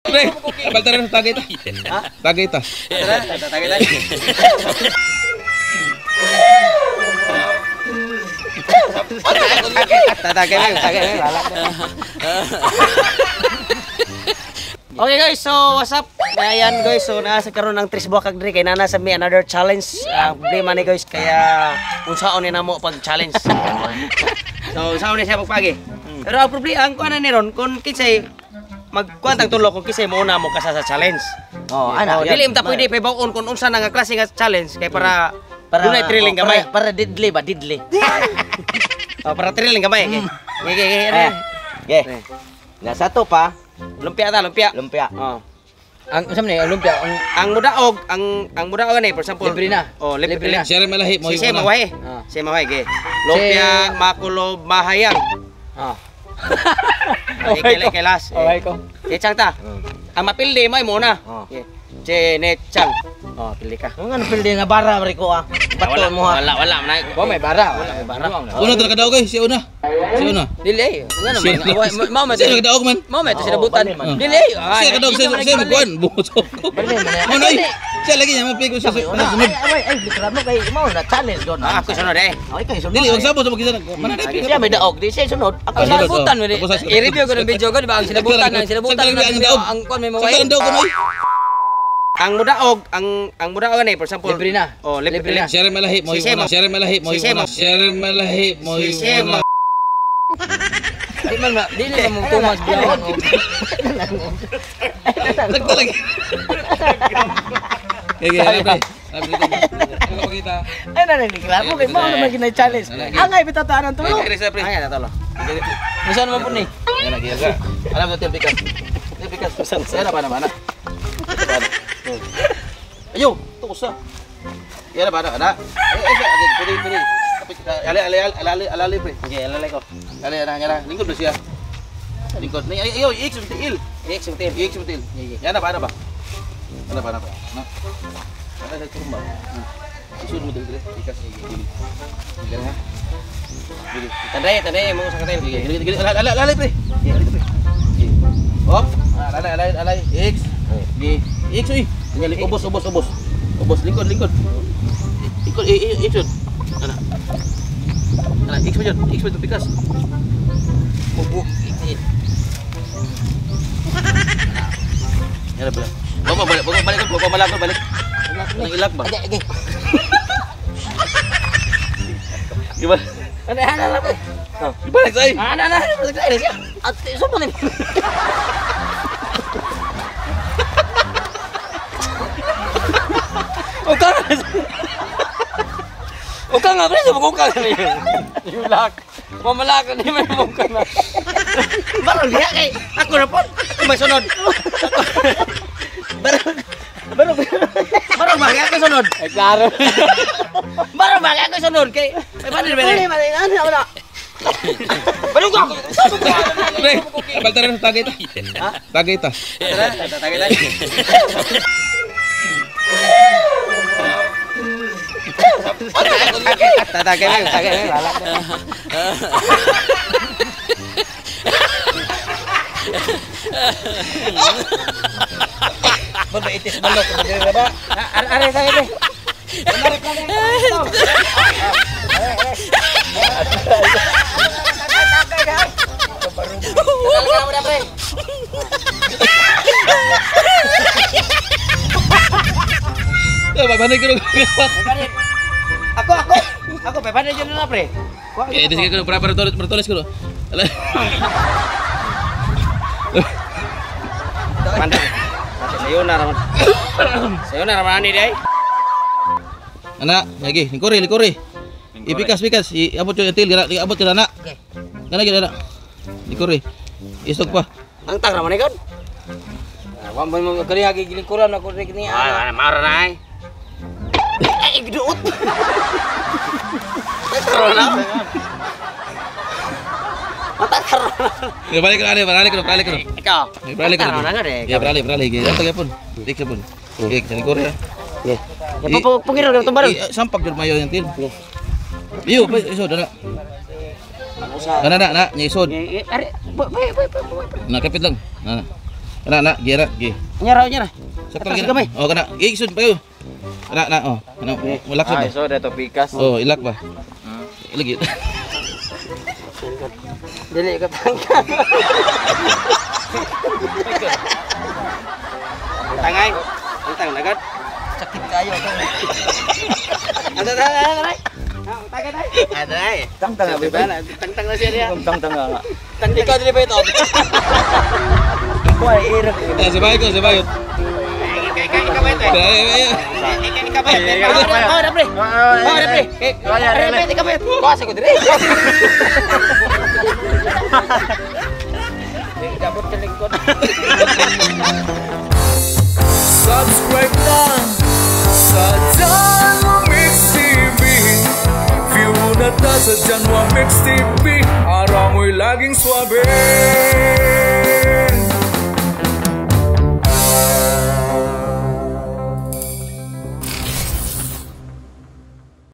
Pre, balta rin tagay ta. Ha? Tagay ta. Tara, tagay ta. Tatagay lang, tagay lang. Okay guys, so what's up? Ayan guys, so nasa karon ang Tres Buwakag diri kay nana sa mi another challenge. Ang problema ni guys kaya unsaon ni namo pag challenge. So unsaon ni siya pagpagi. Pero ang problema ang kuan ni ron kung kinsay magkuan tang tulo kung kinsay mouna mo kasa sa challenge. Oh, ana. Oh, dili imta pwede paybaw-on kung unsa na nga klase nga challenge kay para dunay thrilling gamay. Para deadly ba, deadly. Oh, para thrilling gamay. Okay, okay, okay. Okay. Nasa to pa. Lumpia ta, lumpia. Lumpia. Oh. Ang unsa man ni lumpia ang mudaog, ang mudaog ani for example. Libre na. Oh, libre, libre na. Siya rin malahi mo yung una. Mawahi. Siya mawahi, okay. Lumpia, makulob, mahayang. Ah. Okay, okay, last. Okay ko. Okay, chang ta. Ang mapildi mo ay muna. Okay. Che, chang. Oh, pili ka. Ang ano pildi nga bara pre ko ah. Bato mo ha. Wala, wala. Wa may bara. Wala may bara. Una talaga daw guys, siya una. Siya una. Dili ay. Nga naman. Mao man. Siya nagdaog man. Mao man sinabutan. Dili ay. Siya kadaog siya siya kuan buso. Mo nay. Siya lagi niya mapili ko siya sunod. Ay ay reklamo kay mao na challenge doon. Ako sunod eh. Ay kay sunod. Dili magsabot sa magkisa. Mana na Siya may daog, di siya sunod. Ako sinabutan man. I-review ko ng video ko di ba ang sinabutan ang kuan may maway. Ang daog ko noy. Ang mudaog, ang mudaog ani for example. Libre na. Oh, libre na. Siya rin malahi mo yung una. Siya rin malahi mo yung una. Siya rin malahi mo yung una. Di man dili man mo tumas biyawan. Nagta lagi. Kaya kaya pre. Pakita. Ay na reklamo kay mao naman ginay challenge. Angay bitataan ang tulo. Ay na tulo. Unsa naman po ni? Yan lagi ka. Alam ko tipikas. Tipikas. Yan na ba na? Ayo, tuko sa. Yan na ba na? Eh eh pili pili. Ali ali ali ali pre. Okay, alali ko. Ali ana ana lingkod ba siya? Lingkod. Ni ayo x til. X til. X til. Yan na ba na ba? Ana ba na ba? Na. Ana sa turma. Isun mo dili ikas dili. Dili ha. Dili. Tanday, tanday mo sa katil. Dili dili ali ali pre. Dili pre. Hop. Ali ali ali x. Di x uy. Tinggal ubos ubos ubos. Ubos lingkod lingkod. Ikot eh x. Ana. Ana x mo jud, x mo pikas. Bubu. Yan ba? Baba balik, baba balik, baba balik, balik. Nang ilak ba? Okay, okay. Iba. Ana ana ana. Ibalik say. Ana ana, balik say siya. At so man. Uka. Uka nga pre, subukan ka na yun. Yulak. Mamalak ni may buka na. Barong diha kay ako na po. Ako may sunod. Barong barong barong bagay ako sunod. Ay klaro. Barong bagay ako sunod kay may banner ba? Uli man ana wala. Barong ko. Pre, balta rin tagay ta. Ha? Tagay ta. Tara, tagay ta. Tatagay lang, tagay lang. Baba itis balok, dili ba? Are tagay be. Ya, babanay ko. Ako ako. Ako pe panay jud na pre. Eh, di sige ko para para tulis ko. Pandai. Sayo na raman. Sayo na raman ani day. Ana, lagi lingkuri lingkuri. Ipikas pikas, iabot yung til, gara iabot ka na. Okay. Gana gyud ana. Lingkuri. Isog pa. Angtang raman ikon. Wa mo mo kani agi gilingkuran ako rin kini. Ah, mara na ay. Ay, giduot. Karon na. Mata karon. Ya balik ka balik ka balik ka. Ikaw. Balik ka. Karon na gud. Ya balik balik. Ya tagapon. Dik sapon. Okay, lingkuri. Ya. Ya pungiro ka tumbaron. Sampak jud mayo yung til. Iyo, isod ana. Ana na na, isod. Are, boy boy boy boy. Na kapit lang. Na. Kana na, gi na, gi. Nyara, nyara. Sakto Atras lagi gamay. na. Oh, kana. Gi sud pa yo. Kana na, oh. Kana mulak sud. Ay, so dato pikas. Oh, ilak ba? Lagi. Dili ka tangtang. Tangay. Tangtang lagad. Sakit kayo to. Ano na na na. Tangay tay. Aday. Tangtang na Tangtang na siya diya. Tangtang nga. Ikaw dili ba ito? Ko ay irag. Eh, sabay ko, sabay. Ikaw ba ito? Ay, ay, ay. Ikaw ba ito? Oh, pre. Oh, pre. Pre, ikaw ba ito? Kuha ko dire. Gabot ka lingkod. Subscribe na sa Janwa Mix TV. View na ta sa Janwa Mix TV. Araw mo'y laging swabe.